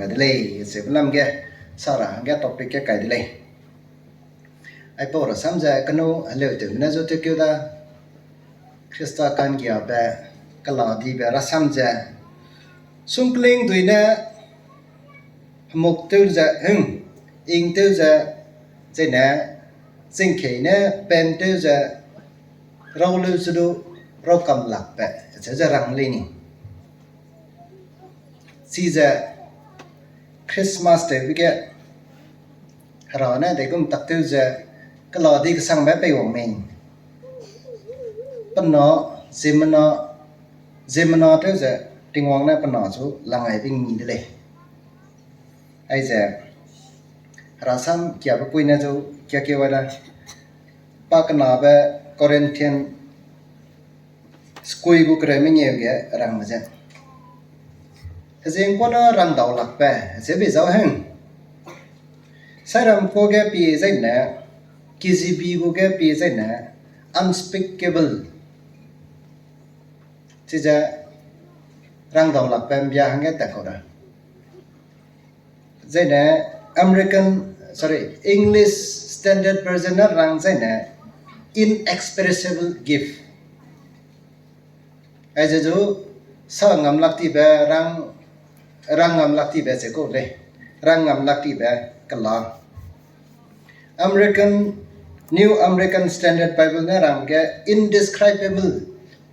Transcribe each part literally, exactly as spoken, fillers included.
de lei, ze belam ge, sa ra hangge topic ge kai de lei. Aipau rasam ze kenu heleu tewme ne zu tewkeu da, Khrista ka'nggiabe, kela dibe rasam ze, sungkling dui ne, hemuk tew ze, hung, ing tew ze, zene, zingkei ne, pen tew ze, rau leu ze du, rau kam lakbe, ze ze rang lei ni. Chize Christmas tewbe ge, Hera ne deigum tak tew ze, kela di kesangbe pei wang mei. Pe na, ziemmena, ziemmena tew ze, Tingwang ne pe na zu lang ai bing mi de lei. Aize, Hera sam kiabe pui ne zu, kia keu ai da. Pa kenabe Corinthian, skui gu kereu mengeu ge rangme ze. Hezing kuana rangdau lakbe, ze bei zau heng. Sairam kua ge pie zaine, K J V gu ge pie zaine, unspeakable. Chize rangdau lakbe mbia hangge tat kau da. Zaine American, sorry, English Standard Version ne rang zaine inexpressible gift. Aize zu sa ngam lak tibe rang, rang ngam lak tibe ze kau lei. Rang ngam lak tibe kela. American, New American Standard Bible ne rang ge indescribable,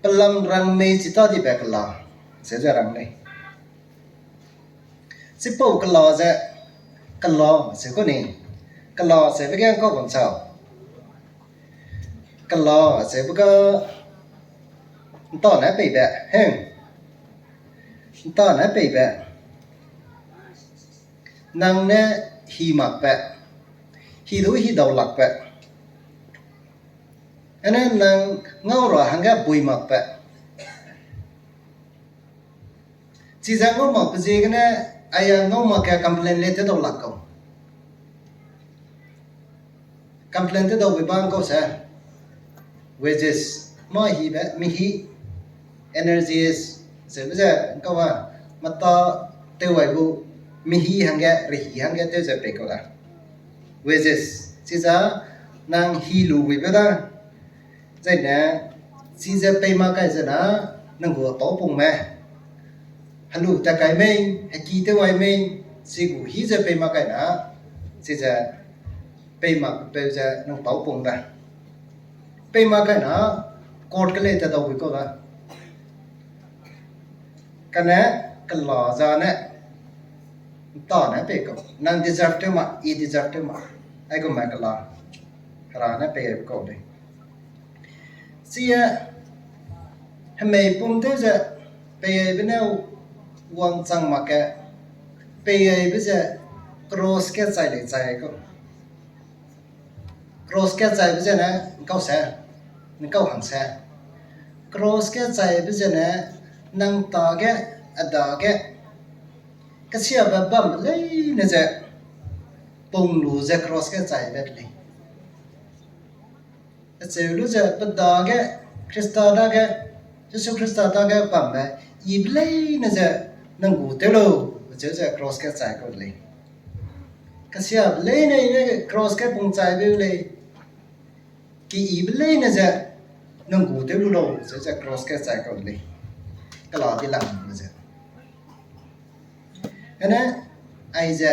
pelam rang mei chi ta dibe kela, ze ze rang lei. Chipau kela ze, kela ze kau ni, kela ze be ge kau bam chau. Kela ze be ga, nta ne peibe, heng. Nta ne peibe. Nang ne hi makbe, hi du hi dau lakbe. Ene nang ngau ra hangge bui makbe. Chize ngau makbe ziegene, aia ngau mak ge complain le te dau lak kau. Complain te dau bui bang kau se. Wages, mâ hibe, mihi, energies, zeube ze, kau a, mata tew ai gu, mihi hangge, rehi hangge tew ze pei kau da. Wages, chize, nang hi lu buibe da. Zaine, chize pei mak kai zena, nang gu tau pung me. Helu tat kai mei, heki tew ai mei, chi gu hi ze pei mak kai na, chize pei mak peu ze nang tau pung da. Pei mak kai na, court kelei tat dau bui kau da. Kane, kela zane, nta ne pei kau, nang deserve tew ma, I deserve tew ma, aigum ma kela, Hera ne pei ai kau lei. Chie, hemei pum tew ze, pei aibe ne wangchang mak ge, pei aibe ze, cross ge chai lei chai kau. Cross ge chaibe zene, nkau se, nkau hang se. Cross ge chaibe zene, nang ta ge, a da ge, kesiabe bam leine ze, pung lu ze cross ge chaibe lei. Acheu lu ze pe dage, Khrista dage, Jisu Khrista dage bambe, ibe leine ze nang gu tew lau, acheu ze cross ge chai kau de lei. Kesiabe leine ne cross ge pung chaibe lei, ki ibe leine ze nang gu tew lu lau, acheu ze cross ge chai kau de lei. Kela di langbe ze. Ene, aize,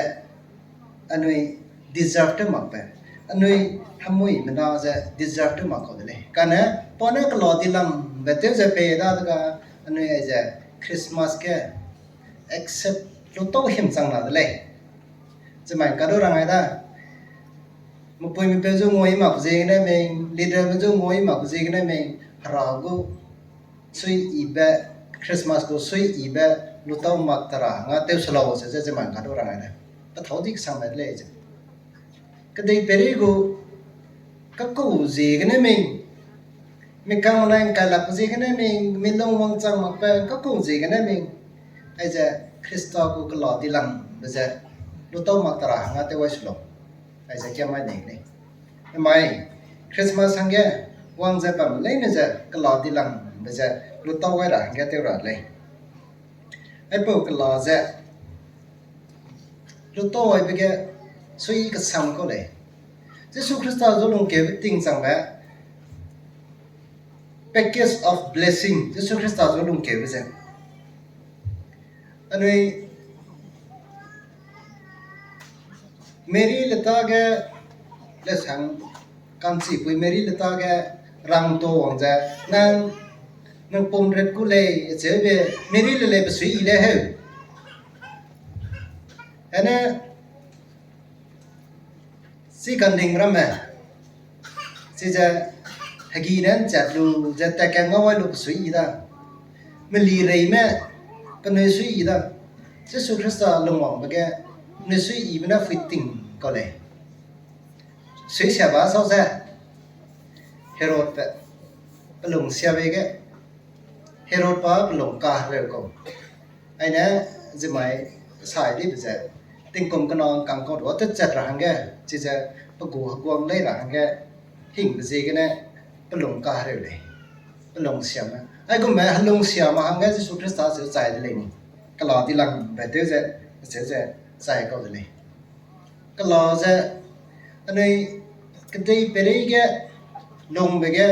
anui deserve tew makbe. Anui hemui mena ze deserve tew mak kau de lei. Kane, pa ne kela di langbe tew ze pei da dega, anui aize Christmas ge accept lu tau him chang la de lei. Chimai kadu rang ai da. Mepui mepeu zu ngui mak ziegene mei, leaderme zu ngui mak ziegene mei, Hera gu sui ibe, Christmas gu sui ibe, lu tau mak tera nga tew se lau se ze chimai kadu rang ai da. Pe thau di kesangme de lei ze. Kedeipeirei gu, kakau ziegene mei, mi kang nai ngkai lak ziegene mei, mi lung wangchang makbe kakau ziegene mei, aize Khrista gu kela di langbe ze, lu tau mak tera nga tew ai se lau. Aize kia mai nei lei. Mai, Christmas hangge, wang ze bam leine ze, kela di langbe ze, lu tau ai ra hangge tew ra lei. Aipau kela ze, Lutau aibe ge sui kesang kau lei. Jisu Khrista zu lungkeube ting changbe, package of blessing, Jisu Khrista zu lungkeube ze. Anui Mary le ta ge, le sang ka'nchipui Mary le ta ge rangtau wang ze, nang, nang pum ret ku lei, cheube Mary le lei pe sui yi le heu. Ane, chi kanding ramme, chize hegi ne nchat lu ze tat ka ngau ai lu pe sui yi da. Meli reime penui sui yi da. Jisu Khrista lungwangbe ge penui sui yibe ne phui ting kau lei. Sui sia ba sau ze Herodbe, pe lung siabe ge, Herod pa pe lung kahereu kau. Aine zimai sai dibe ze, tingkum kena kang kau du techat ra hangge, chize pe gu heguang lei ra hangge, hingbe ziegene pe lung kahereu lei, pe lung siame. Aigumbe helung siame hangge Jisu Khrista seu chai de lei ni. Kela dilangbe tew ze, seu ze chai kau de lei. Kela ze, anui kedei peirei ge, lungbe ge,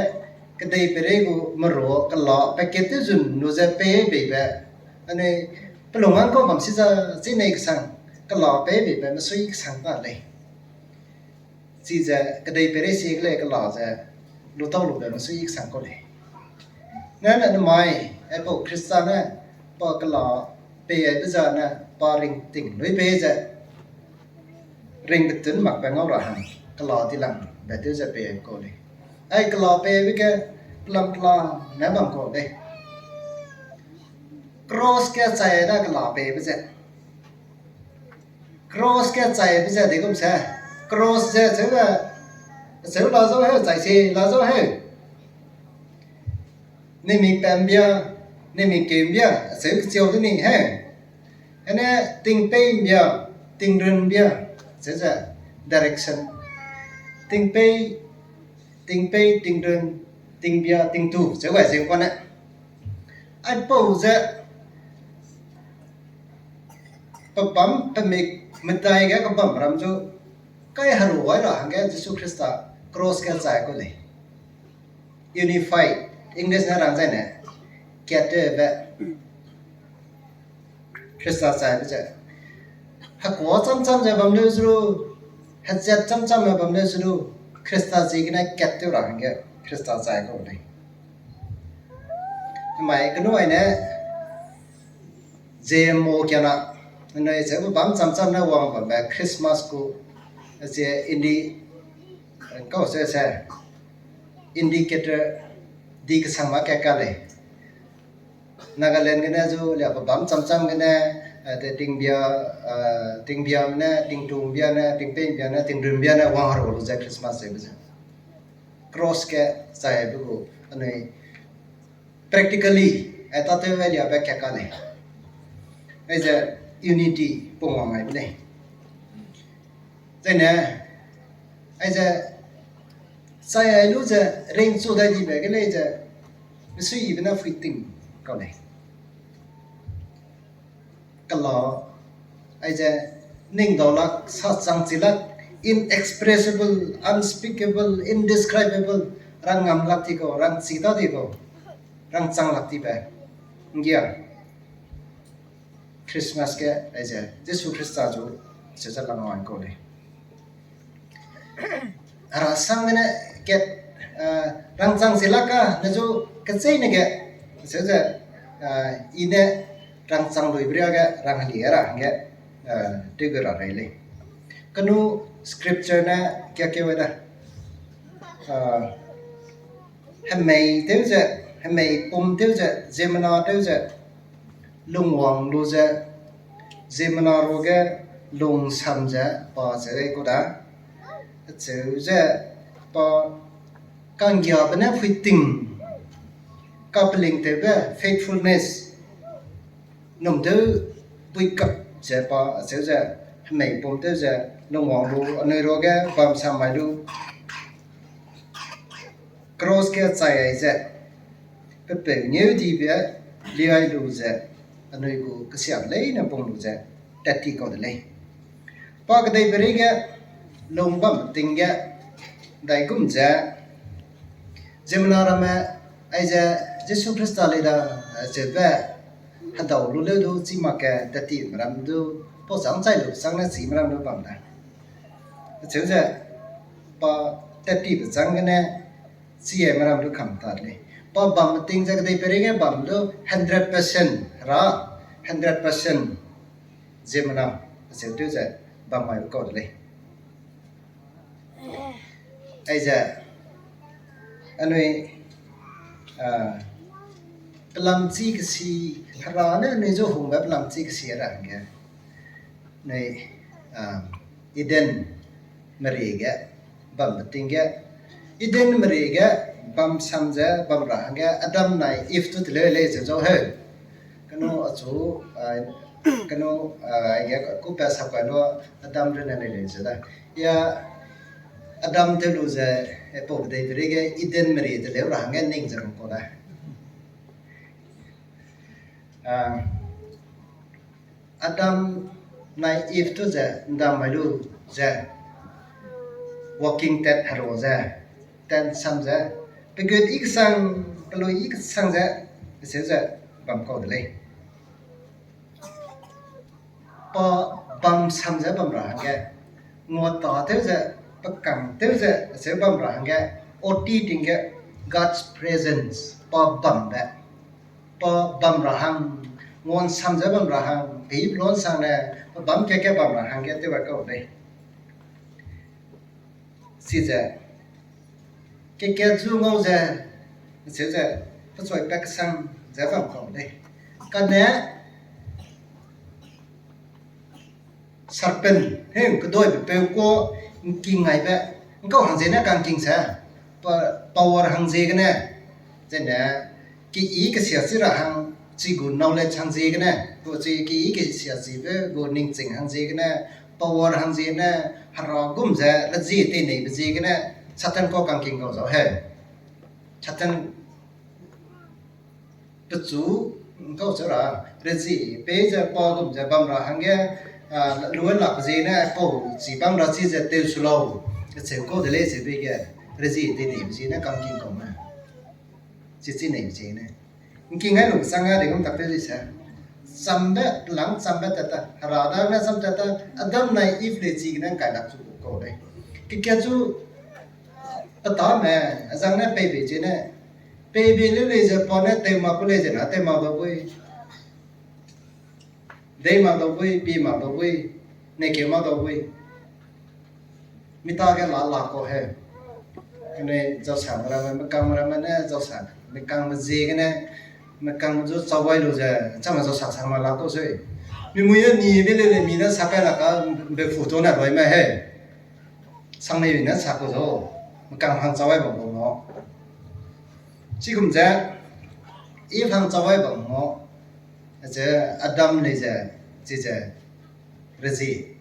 kedei peirei gu merua kela packet tew zun lu ze pei beibe, anui pelung hang kau bam si za, chi nei kesang, kela pei beibe mesui kesang ta lei. Chize kedei peirei sie ge lei kela ze, lutau lube mesui kesang kau lei. Nane nemai, aipau Khrista ne, pa kela pei aibe zane, pa ringting lui pei ze, ring betun makbe ngau ra hang, kela dilangbe tew ze pei ai kau lei. Ai kela peibe ge, pelam pelam ne bam kau lei. Cross ge chai da kela peibe ze. Cross ge chaibe ze dei gum se. Cross ze cheu, cheu la zau heu, chai se la zau heu. Nimi pembia, nimi kembia, cheu kechiau de ni heu. Ane tingpei mbia, tingrun mbia, cheu ze direction. Tingpei, tingpei, tingrun, tingbia, tingtu, cheu gai zing kane. Aipau ze, pebâm pemik medai ge kebam ram zu, kai heru ai ra hangge Jisu Khrista cross ge chai kau lei. Unified, English ne rang zaine, kattewbe. Khrista chaibe ze. Hekua chamcham ze bam leu zu lu, hezat chamcham ze bam leu zu lu, Khrista ziegene kattew ra hangge Khrista chai kau lei. Mai kenu aine, ze mo kiana, nai ze bu bam chamcham ne wang bambe Christmas gu, ze indi, kau se se, indicator di kesang ma ka ka lei. Nagaland gene zu lia pe bam chamcham gene, eh, te tingbia, eh, tingbiame ne, tingtumbia ne, tingpeimbia ne, tingrunbia ne wang heru lu ze Christmas ze be ze. Cross ge chaibe gu anui practically, eh, tatew ai liabe ka ka lei. Aize unity pungwang aibe lei. Zaine, aize, chai ai lu ze, ringchu dai dibe ge lei ze, mesuiyibe ne phui ting kau lei. Kela, aize, ning dau lak, sa chang chi lak, inexpressible, unspeakable, indescribable, rang ngam lak ti kau, rang chi ta di kau, rang chang lak tibe, nggia. Christmas ge, aize, Jisu Khrista zu, se ze lang wang kau lei. Hera sang gene kat, eh, rangchang chi lak ka, ne zu kecheîne ge, se ze, eh, i ne rangchang lui bria ge, rang heli ra hangge, eh, tew ge ra rei lei. Kenu scripture ne kia keu da. Eh, hemei tew ze, hemei pum tew ze, ziemmena tew ze, lungwang lu ze, ziemmena ruage lungsam ze pa cheu ku da. Cheu ze pa kanggiabe ne phui ting, kapelingtewbe faithfulness, num tew buikap ze pa cheu ze, hemei pum tew ze, lungwang lu, anui ruage bam sam mai lu. Cross ge chai ai ze, pepeu ngeu dibe liai lu ze, anui gu kesiam leine pung lu ze, tat ti kau de lei. Pa kedeiperei ge lung bam ting ge, daigum ze, ziemmena ramme, aize Jisu Khrista lei da, zeube, hedau lu leu du chî mak ge, tattibe ram du, pau châng chai lu châng ne chîme ram du bam da. Acheu ze, pa tattibe châng gene, chî aime ram du kam ta de lei. Pa bam ting ze kedeiperei ge bam du hundred percent ra, hundred percent ziemmena, acheu tew ze bam mai kau de lei. Aize, anui, a, pelam chî kesi, Hera ne anui zu hungbe pelam chî kesi ra hangge, anui, a, Eden merie ge bambe ting ge, Eden merie ge bam sam ze bam ra hangge Adam nai Eve tu teleu lei ze zau heu. Kenu achu, a, kenu, a, ge kupa sap kai lu Adam runne lei lei ze da. Ya Adam tew lu ze, e, pau kedeiperei ge Eden merie teleu ra hangge ning ze rung kau da. A, Adam nai Eve tu ze ndam mai lu ze, walking tat hero ze, tat sam ze, pegut i kesang, pelui i kesang ze, acheu ze bam kau de lei. Pa bam sam ze bam ra hangge, nguata tew ze, pekang tew ze, acheu bam ra hangge, ot ting ge, God's presence, pa bambe, pa bam ra hang, nguan sam ze bam ra hang, pei pelon sang ne, pa bam kat ge bam ra hangge tew ba kau lei. Chize, kat kat zu ngau ze, acheu ze, pechuipat kesang ze bam kau lei. Kane, serpent, he, keduibe peu kua, ngking ngaibe, ngkau hang ziene kangking se, pa-, power hang ziegene, zene, keyi kesia chi ra hang, chi gu knowledge hang ziegene, gu chi keyi kesia chibe gu ningching hang ziegene, power hang ziegene, Hera gum ze rezie teineibe ziegene, Satan kau kangking kau zau he. Satan pechu, ngkau cheu ra, rezie pei ze pa gum ze bam ra hangge, a, lu lak ziegene, pau chi bam ra chi ze tew su lau, acheu kau de lei ze be ge, rezie teineibe ziegene kangking kau me. Chi chi neibe ziegene. Ngking ai lu sang a deigum tak tew zi se. Chambe, pelang chambe tat ta, Hera dagene cham tat ta, Adam nai Eve lei chigene ngkai lak chu kau lei. Kat kat chu, petame, azang ne peibe ziegene, peibe leu lei ze pa ne tew mak ku lei ze na tew mak dau bui. Dei mak dau bui, pi mak dau bui, nekeu mak dau bui. Mi ta ge la la kau he. Kane zausang ramme, mekang ramme ne zausang, mekangme ziegene, mekang zu chawai lu ze, chame zausang sang ma la kau sui. Mi mui e ni be le le mi ne sa kai la ka, be fu to ne roi me he. Sang nei ne sa kau zau, mekang hang chawai bam bam mo. Chigum ze, Eve hang chawai bam mo. Ze Adam lei ze, chize, rezie,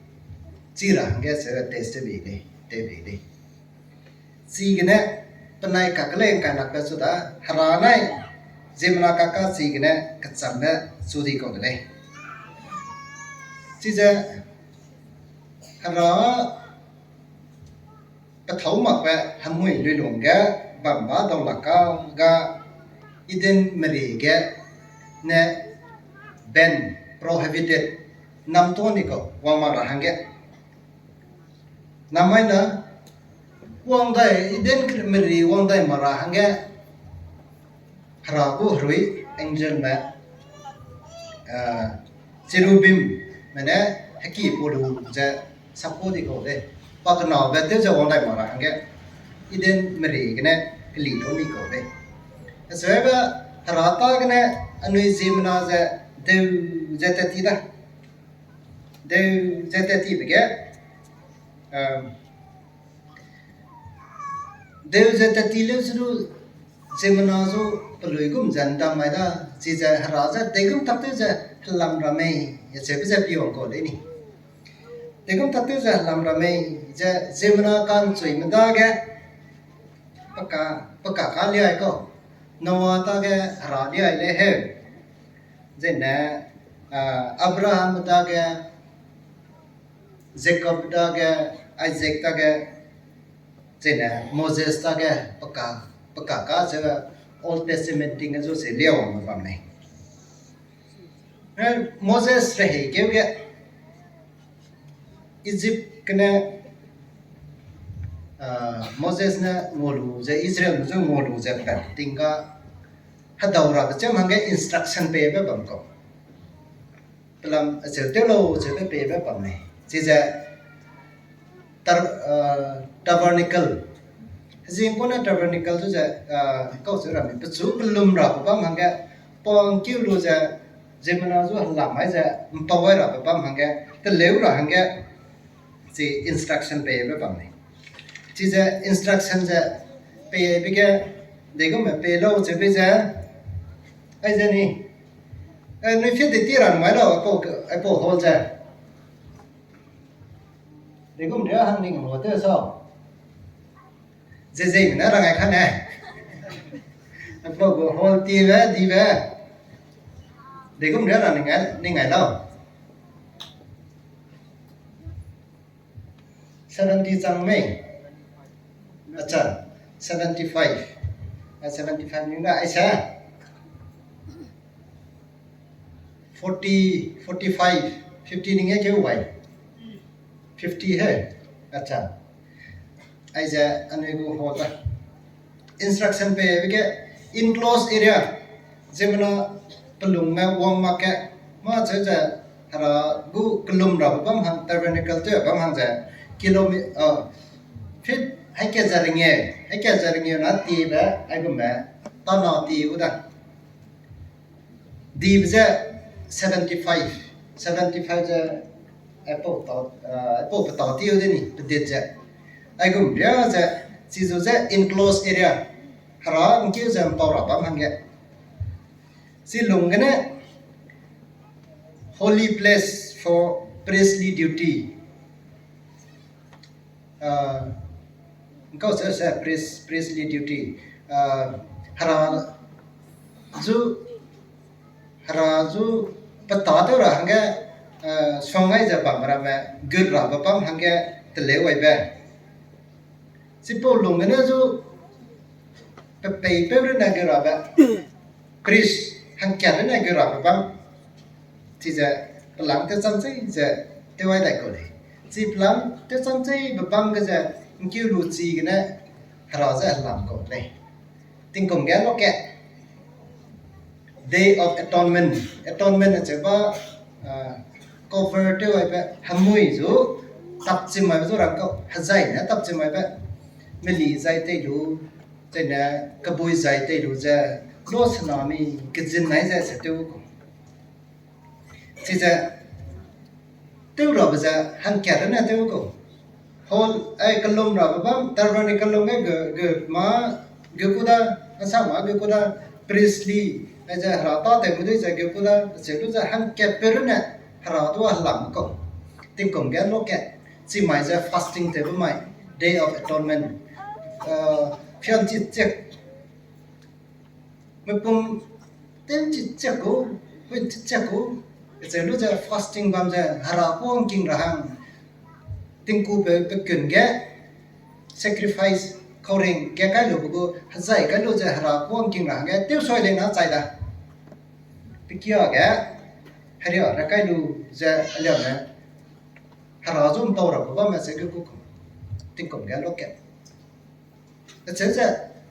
chi ra hangge ze test tew bei lei, tew bei lei. Chigene, penai kak lei ngkai lakbe chu da, Hera nai, ziemmena kaka chigene, kechambe chu di kau de lei. Chize, Hera, pethâu makbe hemui luilung ge bam ba dau lak ka ga Eden merie ge ne ban, prohibited, nam to ni kau wang mak ra hangge. Namai na wang dai Eden merie wang dai mak ra hangge Hera gu herui angelme, a, cherubim me ne heki pau lu ze sap ku di kau lei. Pa kenabe tew ze wang dai mak ra hangge Eden merie gene keli lu ni kau lei. Acheube Hera ta gene anui ziemmena ze deu ze tat ti da. Deu ze tat tibe ge, deu ze tat ti leu ze du, ziemmena zu pelui gum ze ndam mai da, chize Hera ze deigum tak tew ze helam ra mei, acheube ze pi wang kau lei ni. Deigum tak tew ze helam ra mei, ze ziemmena ka'nchuime dage, peka, peka ka liai kau, Noa dage Hera liai lei heu. Zene, a, Abraham dage, Jacob dage, Isaac dage, zene Moses dage, peka, peka ka ze Old Testament ting zu se liau me bam lei. Eh, Moses rehei keu ge, Egypt gene, ah, Moses ne ngau lu ze, Israel zu ngau lu ze, pat ting ga, hedau rabe cham hangge instruction peibe bam kau. Pelam acheu tew lau ze pe peibe bam lei. Chize tar-, ah, tabernacle. Hezing pone tabernacle zu ze, ah, kau ze ramme, pechu pelum rabe bam hangge, pang kiu lu ze, ziemmena zu helam mai ze, mpau ai rabe bam hangge, teleu ra hangge, chi instruction peibe bam lei. Chize instruction ze peibe ge, deigumme pei lau ze be ze, aize ni, eh, nui fie de ti ra mai lau, aipau, aipau hall ze. Deigum ria hang ning ngau te sau. Ze ze mina rangai kane. Aipau gu hall tibe, dibe. Deigum ria ra ning ai, ning ai lau. Seventy chang mei. Acha, seventy five. A seventy five ning da, aisa. Forty, forty five, fifty ning e keu wai. Fifty he. Acha. Aize anui gu hall ta. Instruction peibe ge enclosed area. Ziemmena pelungme wang mak ge. Ma cheu ze hera gu kelum rabe bam hang tabernacle tew bam hang ze kilometer, ah, feet haika ze ringeu, haika ze ringeu na tibe, aigumme, tana ti u da. Dibe ze seventy five, seventy five ze aipau tau, ah, aipau petau ti u de ni, pedit ze. Aigum ria ze, chizu ze enclosed area. Hera ngkiu ze mpau ra bam hangge. Chi lung gene holy place for priestly duty. Ah, ngkau se se priest, priestly duty. Ah, hera zu, hera zu peta tew ra hangge, ah, suang gai ze bam ramme, gut rabe bam hangge teleu aibe. Chipau lung gene zu pepei peu rune gu rabe, priest hangkat rune gu rabe bam, chize pelang tewcham chei ze tew ai dai kau lei. Chi pelang tewcham chei be bam ge ze ngkiu lu chi gene hera ze helam kau lei. Tingkum ge loke Day of Atonement. Atonement acheu ba, ah, cover tew aibe hemui zu, tapchim aibe zu rang kau, hezai ne tapchim aibe, meli zai tei lu, zai ne kebui zai tei lu ze, lo sena mi kezin nai ze se tew kau. Chize, tew rabe ze hangkat rune tew kau. Hall, ai, kelum rabe bam, tabernacle kelum ge ge, ge ma, ge ku da, asa ma ge ku da, priestly, aize hera tâtew mu dui ze ge ku da, acheu lu ze hangkat pe rune, hera du a helam kau. Tingkum ge loke, chi mai ze fasting tewbe mai, Day of Atonement. Ah, fian chi chek, mepum tewchi chek gu, pui chi chek gu, acheu lu ze fasting bam ze hera kuâ ngking ra hang, tingku pe, pe kun ge, sacrifice, kauring ge kai lu be gu, hezai kai lu ze hera kuâ ngking ra hangge, tew soi lei na chai da. Pekia ge, heria ra kai lu ze aliame, hera zu mpau rabe bamme ze ge ku kum, tingkum ge loke. Acheu ze,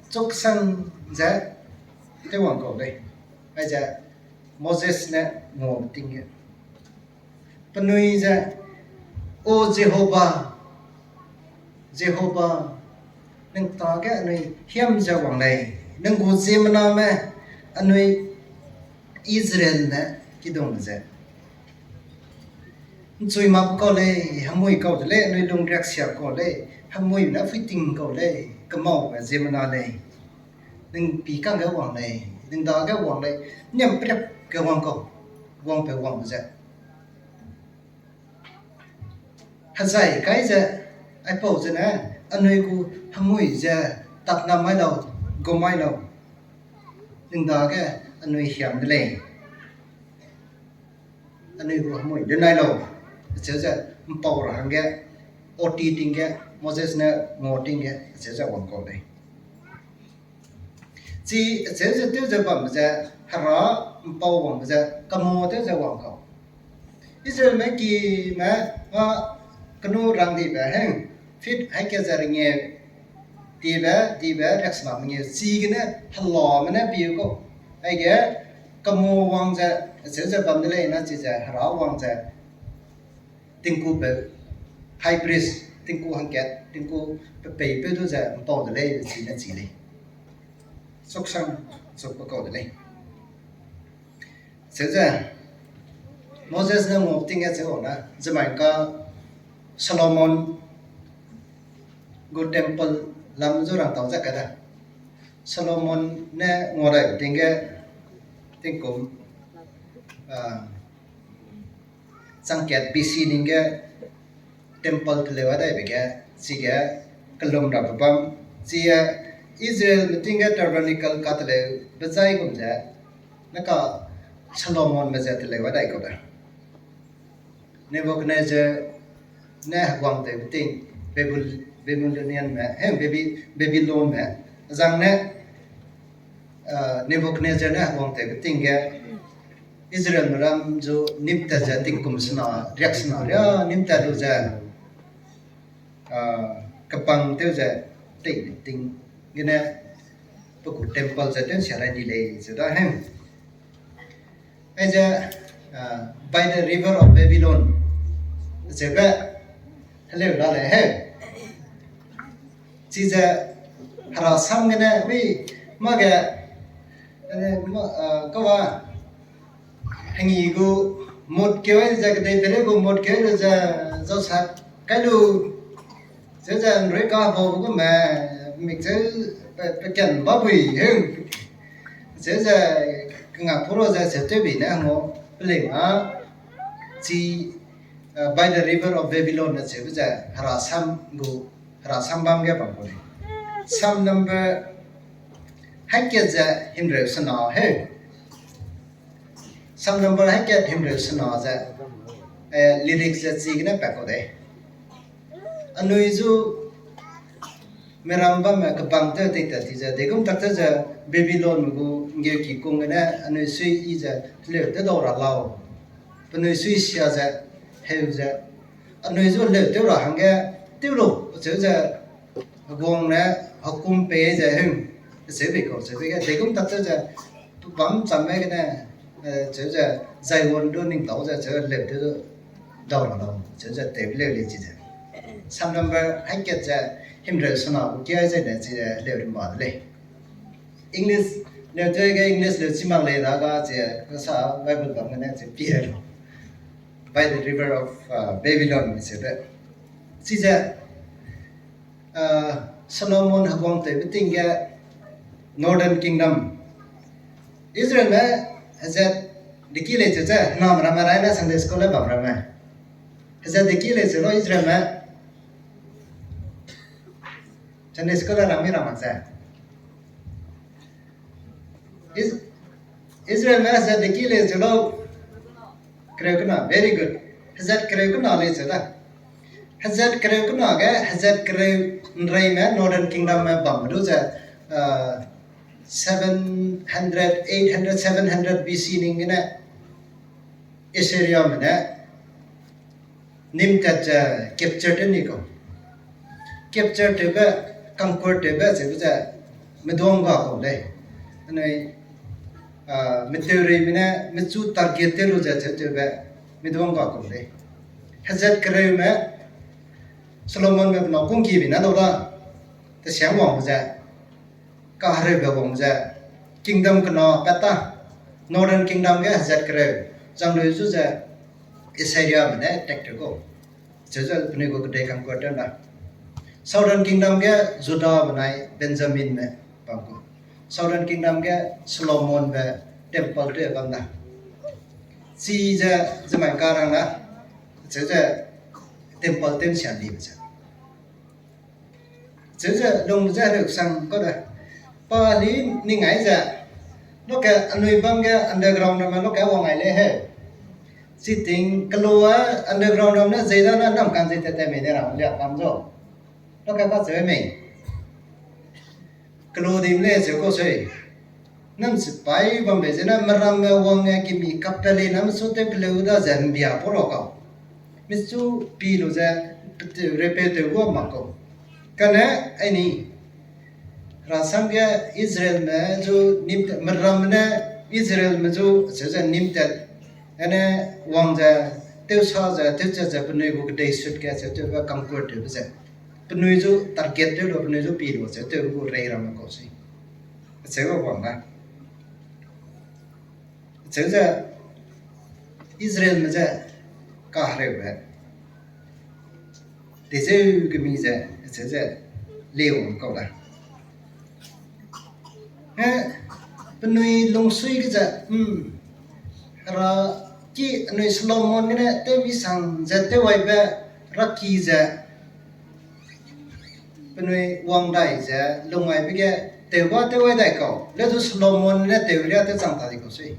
chuksan ze, tew wang kau lei. Aize, Moses ne ngau ting ge. Penui ze, O Jehova, Jehova, ning ta ge anui hiam ze wang lei, ning gu ziemmename anui Israelme kidung ze nchui mak kau lei, hemui kau de lei, anui lungriak sia kau lei, hemui ne phuiting kau lei, kemaume ziemmena lei. Ning pi kangge wang lei, ning dage wang lei, niam priap ge wang kau, wangpeu wang ze. Hezai kai ze, aipau zene, anui gu hemui ze, tapna mai lau, gu mai lau. Ning dage, anui hiam de lei. Anui gu hemui de nai lau. Acheu ze, ’mpau ra hangge, oti ting ge, Moses ne ngau ting ge, acheu ze wang kau lei. Chi acheu ze tew ze bam ze, hera ’mpau wang ze, kemu tew ze wang kau. Israelme kime, a, kenu rang dibe heng, feet hai ke ze ringe, dibe, dibe, riaksena mengeu, chigene, helame ne piu kau. Aige, kemu wang ze, acheu ze bam de lei na chi ze, hera wang ze, tingku peu, high priest, tingku hangkat, tingku pe peipeu du ze ’mpau de lei, chine chi lei. Suksang, suk pe kau de lei. Cheu ze, Moses ne ngau ting ge cheu na, zemai ka Solomon gu temple lam zu rangtau ze ka da. Solomon ne ngau dai ting ge, tingkum, a, changkat B C ning ge temple teleu a daibe ge, chige kelum rabe bam, chige Israelme ting ge tabernacle ka teleu bezai gum ze, ne ka Solomonme ze teleu a dai kau da. Nebuchadnezzar ne heguang tewbe ting, Babylonianme, he, Baby-, Babylonme, azang ne, a, Nebuchadnezzar ne heguang tewbe ting ge, Israelme ram zu nîmtat ze tingkum sena, riaksena ria nîmtat lu ze, a, kepang tew ze tei ting gene, pe gu temple ze tew ’nsia rai di lei ze da he. Aize, a, by the river of Babylon, zebe, heleu la lei he. Chize, hera sam gene, wi, mâ ge, e, mâ, a, kawa, hengi gu mot keu ze, kedei pere gu mot keu ze, zau sat kai lu, cheu ze ’nrui ka bau gu me, mik cheu pe, pe ken ba bui heu. Cheu ze kengapeu ra ze cheu tewbi ne ngau, pelei ma, chi, a, by the river of Babylon ne cheube ze, hera sam gu, hera sam bam ge bam gu lei. Psalm number haikat ze himreu sena heu. Psalm number haikat himreu sena ze, e, lyrics ze chigene pat kau dei. Anui zu miram bamme kebang tew tei tat ti ze, deigum tak tew ze Babylonme gu ’nggeuki kung gene anui sui yi ze, heleu tew dau ra lau. Penui sui sia ze, heu ze, anui zu heleu tew ra hangge, tew lu, cheu ze, heguang ne, hekum pei ze heu, cheu bei kau, cheu bei ge, deigum tak tew ze, pebâm cham mai gene, e, cheu ze, zai won du ning tau ze, cheu leu tew dau ra lau, cheu ze, tew leu lei chi ze. Psalm number haikat ze, himreu sena gu kia ze ne chi ze, leu rimba de lei. English, leu tew ge English leu chi mak lei da ga chi, kasa Bible bam gene chi pie lu. By the river of, uh, Babylon, mi se de. Chi ze, Solomon heguang tewbe ting ge Northern Kingdom. Israelme hezat deki lei cheu ze, hename ramme rai ne Sunday school le bam ramme. Hezat deki lei cheu lau Israelme. Sunday school le rang mi ra mak ze. Is-, Israelme hezat deki lei cheu lau. Kereu kena, very good. Hezat kereu kena lei cheu da. Hezat kereu kena ge, hezat kereu ’nreime Northern Kingdomme bam du ze, uh, seven hundred, eight hundred, seven hundred B C ning gene Assyriame ne nîm tat ze capture tew ni kau. Capture tewbe, conquer tewbe cheube ze meduang ga kau lei. Anui, ah, meteureime ne mechu target tew lu ze cheu tewbe meduang ga kau lei. Hezat kereume Solomonme penâu kungkibe ne lau da, tesiang wang ze, kahereube wang ze, kingdom kena pat ta, Northern Kingdom ge hezat kereu, zang lui zu ze Assyriame ne attack tew kau. Cheu ze penui gu kedei conquer tew da. Southern Kingdom ge Judah benai Benjaminme bam kau. Southern Kingdom ge Solomonbe temple tew bam da. Chize zemai ka rang da. Cheu ze temple tew ’nsian dibe ze. Cheu ze lung ze hereu sang kau de. Pa li ning ai ze, loke anui bam ge underground ramme loke wang ai lei he. Siting kelo a underground ram ne zei da na nam kan zei tat tat mei ne ram lia kam zo. Lo ka ka cheu mei. Kelo dim le cheu kau sei. Nam sipai bambe ze na meramme wang e kimi kapele na mesu tew keleu da ze mbia pau lau kau. Mesu pi lu ze, repeat tew gu mak kau. Kane, aini, rasam ge Israelme zu nim tat, meramme ne Israelme zu cheu ze nim tat, ane wang ze, tewsa ze, tewchat ze, penui gu kedei sut ge cheu tewbe conquer tewbe ze. Penui zu target tew lu, penui zu pi lu, cheu tew gu rei ramme kau sei. Cheu wang da. Cheu ze Israelme ze kahereube. Dezeu gemi ze, cheu ze leu kau da. Eh, penui lungsui ge ze, mm, hera ki anui Solomon gene tewmi sang ze tewaibe raki ze, penui wang dai ze, lungaibe ge, tewba tewai dai kau, le du Solomon ne tew ria tewchang ta di kau sui.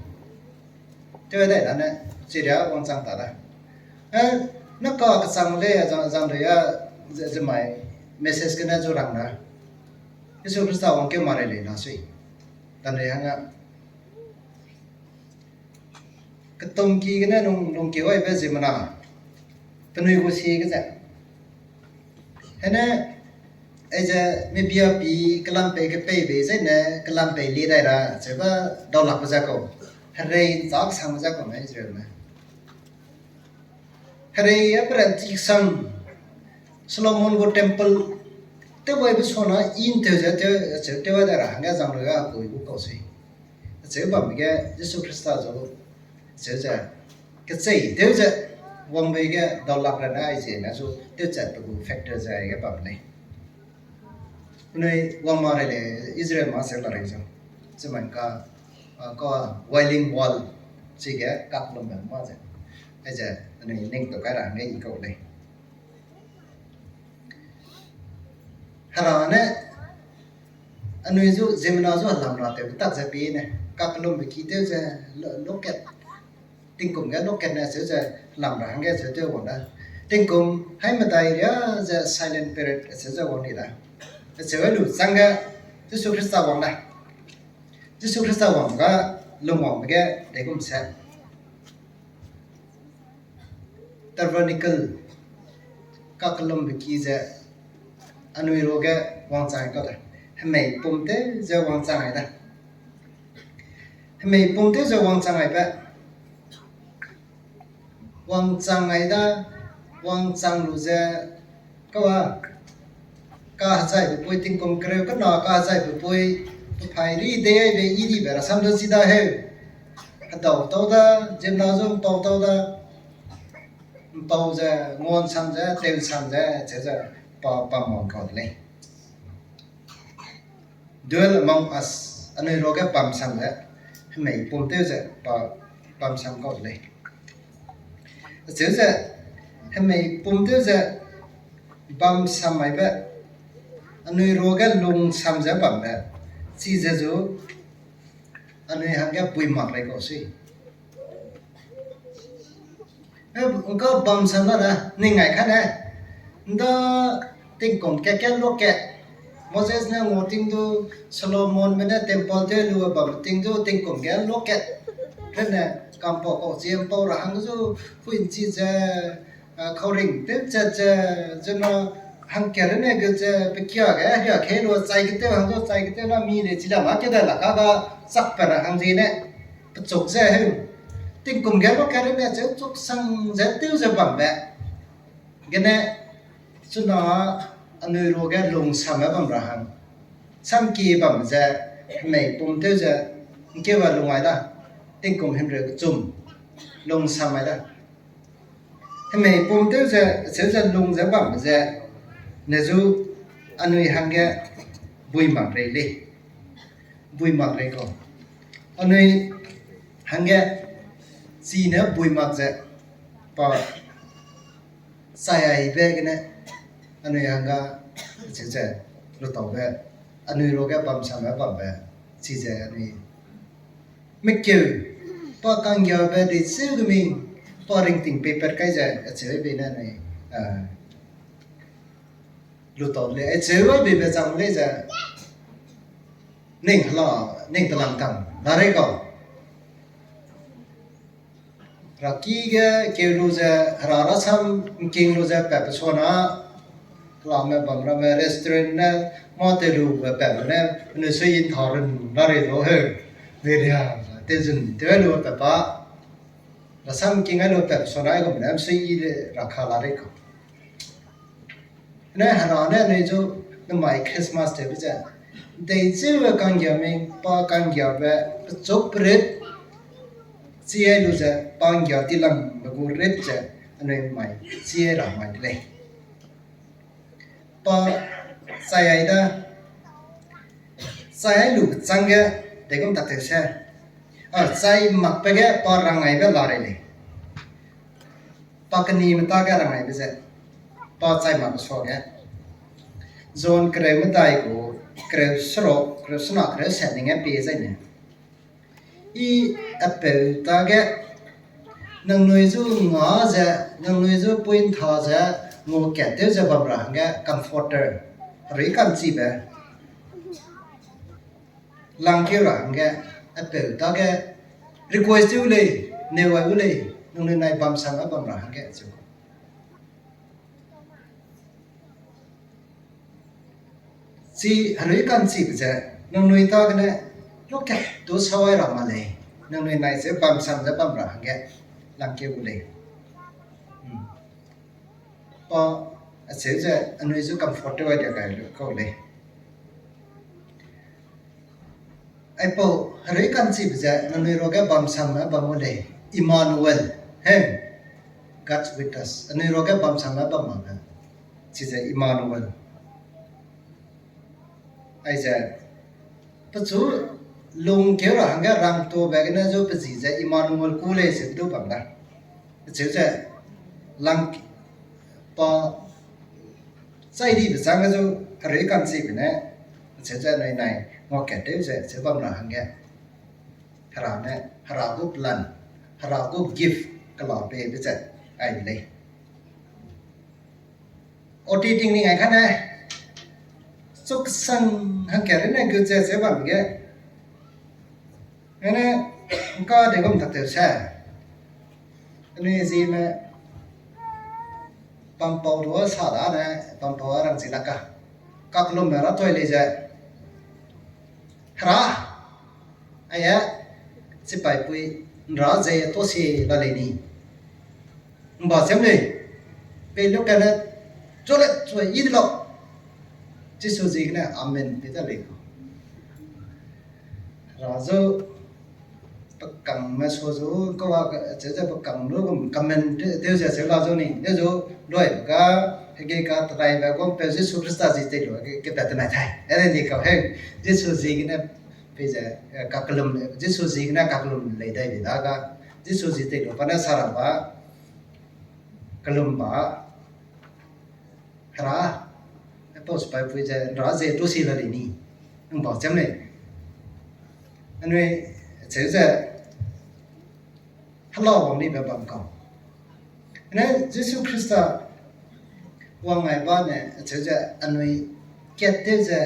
Tewai dai da ne, chiria wangchang ta da. Eh, na ka kechang le, zang, zang de ya, ze, ze mai, message gene zu rang da. Jisu Khrista wangkeu ma rei lei na sui. Dan rei hang a. Ketumki gene lung, lungkeu aibe ziemmena. Penui gu sie ge ze. Hene, aize mibia pi kelam pei kepei bei zene kelam pei lie dai ra, cheu ba daulakbe ze kau. Herei nchâ kesangbe ze kau ne Israelme. Herei a peranchi kesang, Solomon gu temple, tewaibe suana i ntew ze tew, cheu tew dai ra hangge zang lu ga pui gu kau sui. Cheu bam ge Jisu Khrista zu, cheu ze, kechei tew ze, wangbe ge daulak ra ne aize ne zu tewchatbe gu factor ze aige bam lei. Penui wang ma rei lei, Israel ma seu la rei zau. Chimai ka, a, ka Wailing Wall, chige kaklumbe ma ze. Aize, penui ning tau kai ra hangge i kau lei. Hera ne, anui zu, ziemmena zu helam ra tew tak ze pi ne, kaklumbe ki tew ze, lo, lokat. Tingkum ge lokat ne cheu ze helam ra hangge cheu tew wang da. Tingkum haimedai ria ze silent period cheu ze wang di da. Cheu lu changge Jisu Khrista wang da. Jisu Khrista wang ga lungwangbe ge deigum se. Tabernacle, kakelumbe ki ze, anui ruage wangchang kau da. Hemei pum tew ze wangchang ai da. Hemei pum tew ze wangchang aibe. Wangchang ai da, wangchang lu ze, kau a, kahezaibe pui tingkum kereu kena kahezaibe pui, pephai ri dei aibe i dibe rasam du chi da heu. Hedau tau da, ziemmena zu mpau tau da, mpau ze, nguansam ze, tewsam ze, cheu ze, pa, pa mang kau de lei. Dwell among us, anui ruage bamsam ze, hemei pum tew ze, pa, bamsam kau de lei. Acheu ze, hemei pum tew ze, bamsam aibe, anui ruage lungsam ze bambe, chize zu, anui hangge pui mak lei kau sui. Eh, ngka bamsam la da, ning ngai kane. Nda tingkum kat kat luakat. Moses ne ngua ting du, Solomonbe ne temple tew lu bam ting du tingkum ge luakat. Rene kampau kau chie mpau ra hang zu, hui nchi ze, a, kauring tew chat ze, zena hangkat rene ge ze, pekia ge, ria kei lu chai ketew hang zu, chai ketew na mi lei chi la ma keda la ka ga, chak pa ra hang ziene, pechuk ze heu. Tingkum ge luakat rene cheu chuk sang ze tew ze bambe. Gene, chuna anui ruage lungsamme bam ra hang. Samkie bam ze, hemei pum tew ze, ngkeu a lung ai da, tingkum himreu kechum, lungsam ai da. Hemei pum tew ze, acheu ze lung ze bam ze, ne zu anui hangge bui mak rei lei. Bui mak rei kau. Anui hangge chine bui mak ze, pa chai aibe gene, anui hangga, acheu ze, lutaube, anui ruage bamsamme bambe, chize anui mekeu, pa kanggiabe dei seu gemi, Pa ringting paper kai ze, acheu bei ne anui, ah, lu tau lei, acheu beibe chang lei ze, ning hala, ning telang tang, la rei kau. Raki ge keu lu ze, hera rasam ngking lu ze, pat pe sua na, helame bam ramme restaurant ne, mâ te lu be pat lu ne, penui sui in tha run la rei lau heu. Meriam, tezun, tew lu pe pa. Rasam ngking ai lu pat pe sua na, aigum ne, sui i le ra ka la rei kau. Ne hera ne anui zu, namai Christmas tewbe ze, deicheu kanggia mei, pa kanggiabe, pechuk perit, chi ai lu ze, pa nggia tilam be gu rit ze, anui mai, chi ai ra mai de lei. Pa chai ai da, chai ai lu chang ge, degum tak tew se. A, chai makbe ge pa rang aibe la rei lei. Pa kenime ta ge rang aibe ze, pa chai makbe suage. John kereu medai gu, kereu seruk, kereu sena, kereu set ning ge pie zai ne. I apeu ta ge, nangnui zu nga ze, nangnui zu pui ntha ze, nguakat tew ze bam ra hangge comforter, herui ka'nchibe langkeu ra hangge, apeu ta ge request tew lei, neu ai u lei, nangnui nai bamsam a bam ra hangge chu. Chi herui ka'nchibe ze, nangnui ta gene, lokat tu sawai ra ma lei, nangnui nai ze bamsam ze bam ra hangge, langkeu u lei. Pa, acheu ze, anui zu comfort tew ai dia gai lu kau lei. Aipau, herui ka'nchibe ze, nangnui ruage bamsam a bam u lei, Emmanuel, he, God's with us, anui ruage bamsam a bam mak ge, chize Emmanuel. Aize, pechu lungkeu ra hangge rangtuabe gene zu pe zi ze Emmanuel ku lei ze du bam da. Acheu ze lang pa chai dibe chang ge zu herui ka'nchibe ne, acheu ze nai nai nguakat tew ze cheu bam ra hangge. Hera ne, hera gu plan, hera gu gift kela peibe ze ai de lei. Oti tingning ai kane, chuk sang hangkat rune gu ze cheu bam ge. Ene, ngka degum tak tew se. Anui zime, pampau du sa da ne, pampau a rang chi lak ka. Kaklumme ra toi lei ze. Hera, aia, chipaipui, nra ze to si la lei ni. Mba cham lei, pei lu kane, chole chue i de lau. Jisu ziegene, amen, pe ta lei kau. Hera zu, pekangme su zu, kau a, cheu ze pekang lu gum, comment tew ze cheu la zu ni, de zu, luibe ga, hege ga, teraibe gumpeu Jisu Khrista zi tei lu, ke, kepat tenai tai. Ere ni kau he, Jisu ziegene, pei ze, eh, kakellum, Jisu ziegene kakellum lei dai di da ga, Jisu zi tei lu pa ne sa ra ba, kellum ba, Hera, aipau chipaipui ze, nra ze tu si la lei ni, nang bau cham lei. Anui, cheu ze, hela wang nibe bam kau. Ne Jisu Khrista wang ai ba ne, cheu ze, anui kat tew ze,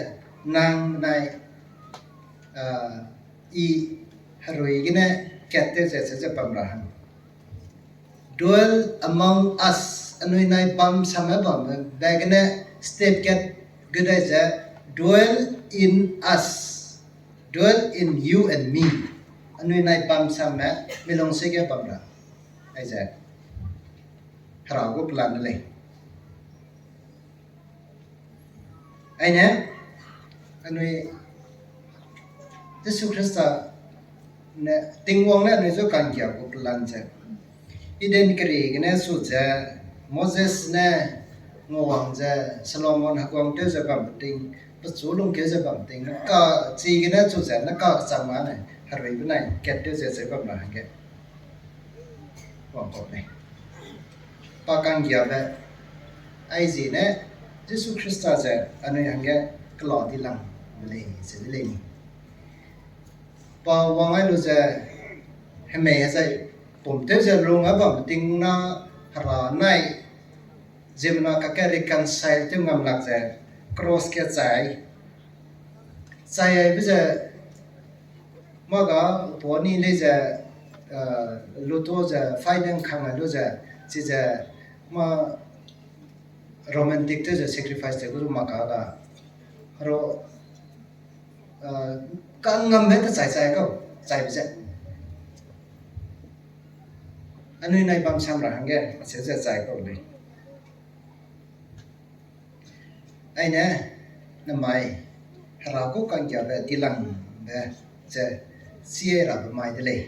nang nai, ah, i herui gene kat tew ze, cheu ze bam ra hang. Dwell among us, anui nai bam sam me bam, be gene step kat gu dai ze, dwell in us, dwell in you and me. Anui nai bam sam me, milung se ge bam ra. Aize, Hera gu plan de lei. Aine, anui Jisu Khrista ne Tingwang ne anui zu kanggia gu plan ze. Eden keri gene su ze, Moses ne nguawang ze, Solomon heguang tew ze bam ting, pechu lungkeu ze bam ting, ka chigene chu ze, ne kakchang ma ne, herui benai kat tew ze ze bam ra hangge wangkau lei. Pa kanggiabe, aizine, Jisu Khrista ze anui hangge kela di lang de lei, ze de lei ni. Pa wang ai lu ze, hemei hezai, Pum tew ze lung a bam ting na hera nai, ziemmena kakge reconcile tew ngam lak ze cross ge chai. Chai aibe ze, mâ ga pa ni lei ze, luto ze, fai ne ngkang a lu ze, chize mâ romantic tew ze sacrifice tew gu zu mak ka ga. Hero, kangambe te chai chai kau, chaibe ze. Anui nai bam sam ra hangge, acheu ze chai kau lei. Aine, namai, hera gu kanggiabe dilangbe ze, chie rabe mai de lei.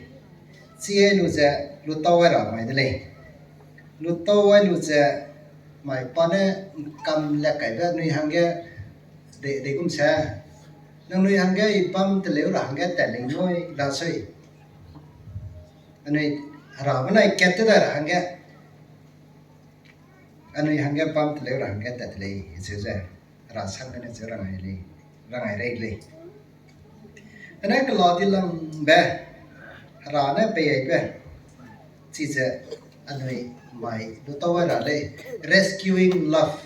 Chie lu ze, lutau ai ra mai de lei. Lutau ai lu ze, mai pa ne kam le kaibe anui hangge, de, de gum se, nangnui hangge i bam teleu ra hangge tat lei nui la sui. Anui hera benai kat te dai ra hangge, anui hangge bam teleu ra hangge tat lei, cheu ze, hera sangbe ne cheu rangai lei, rangai rei lei. Ane kela dilangbe, hera ne pei aibe, chize anui mai lutau ai ra lei, rescuing love.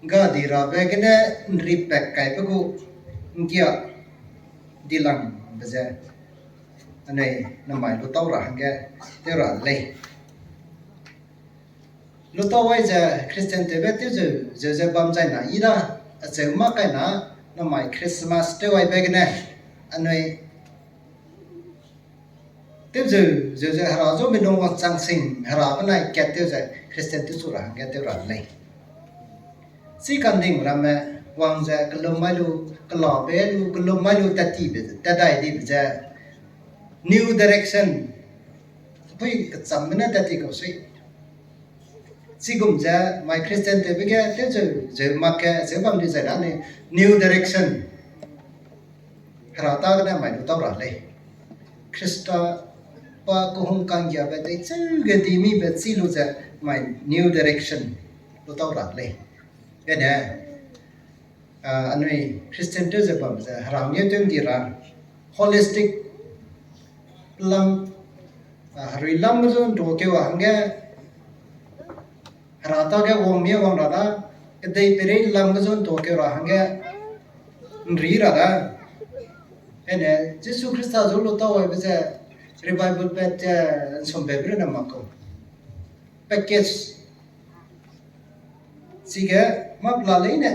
Ga di rabe gene nripat kaibe gu nggia dilangbe ze, anui namai lutau ra hangge tew ra de lei. Lutau ai ze Christian tewbe tew zeu, zeu ze bam zai na i da, acheu mak kai na, namai Christmas tew aibe gene, anui tew zeu, zeu ze hera zu mi lung wangchang sing, hera benai kat tew ze Christian tew chu ra hangge tew ra de lei. Chi kanding ramme wang ze kelum mai lu, kela pe lu, kelum mai lu tat tibe, tat dai dibe ze, new direction. Pui kechamme ne tat ti kau sui. Chigum ze mai Christian tewbe ge tew zeu, zeu mak ge, zeu bam di zai na ni, new direction. Hera ta gene mai lutau ra lei. Khrista pa kehung kanggiabe tei cheu ge di mibe chi lu ze mai new direction lutau ra lei. Ene, anui Christian tew ze bam ze hera ngeu tew ndi ra, holistic lam, herui lam ge zu ntuakeu ra hangge, hera ta ge wang mie wang ra da, kedei peirei lam ge zu ntuakeu ra hangge, nri ra da. Ene, Jisu Khrista zu lutau aibe ze, revival pat ze, nsumbe bre ne mak kau. Package. Chige, mâ pela leine,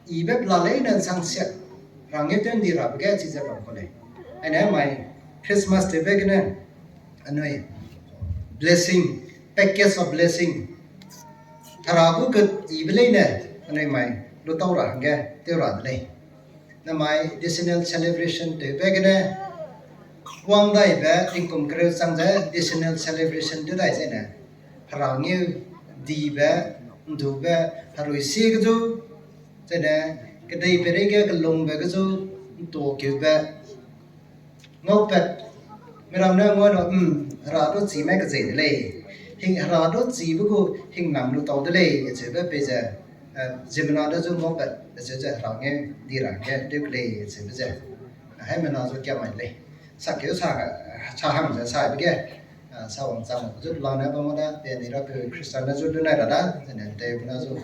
ibe pela leine nsangsia, hera ngeu tew ndi rabe ge chize bam kau lei. Aine mai, Christmas tewbe gene, anui, blessing, package of blessing. Hera gu ke ibe leine, anui mai, lutau ra hangge, tew ra de lei. Namai decennial celebration tewbe gene, wang daibe tingkum kereu chang ze decennial celebration tew dai zene, hera ngeu dibe, ndube, herui sie ge zu, zene, kedei peirei ge kelungbe ge zu, ntuakeube, ngaupat, miram ne ngau na, hera du chime kezei de lei. Hing hera du chibe gu hingnam lutau de lei, acheube pei ze, ziemmena de zu ngaupat, acheu ze hera ngeu di ra hangge tew ke lei, acheube ze. Haimena zu kiamai lei. Sakeu sa, sa hang ze saibe ge, sa wangchang mak zu pelane bam da, pe ni rapeu Khrista ne zu lunai ra da, zene tew na zu,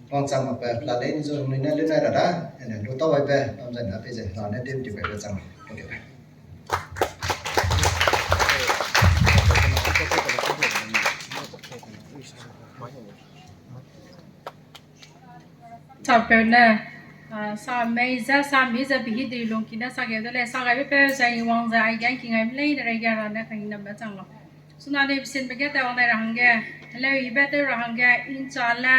wangchang makbe pela leine zu nui ne lunai ra da, ene lutau aibe bam zai na pei ze, hera ne tew di be chang, okay. Sapeu ne, sa mei ze, sa mi ze, pehî dui lungki ne sa geu de lei, sa gaibe peu zai wang ze, aige ngking gaime leine reige hera ne kanginambe chang lau. Chuna ne pesinbe ge tewang dai ra hangge, heleu ibe tew ra hangge, incha le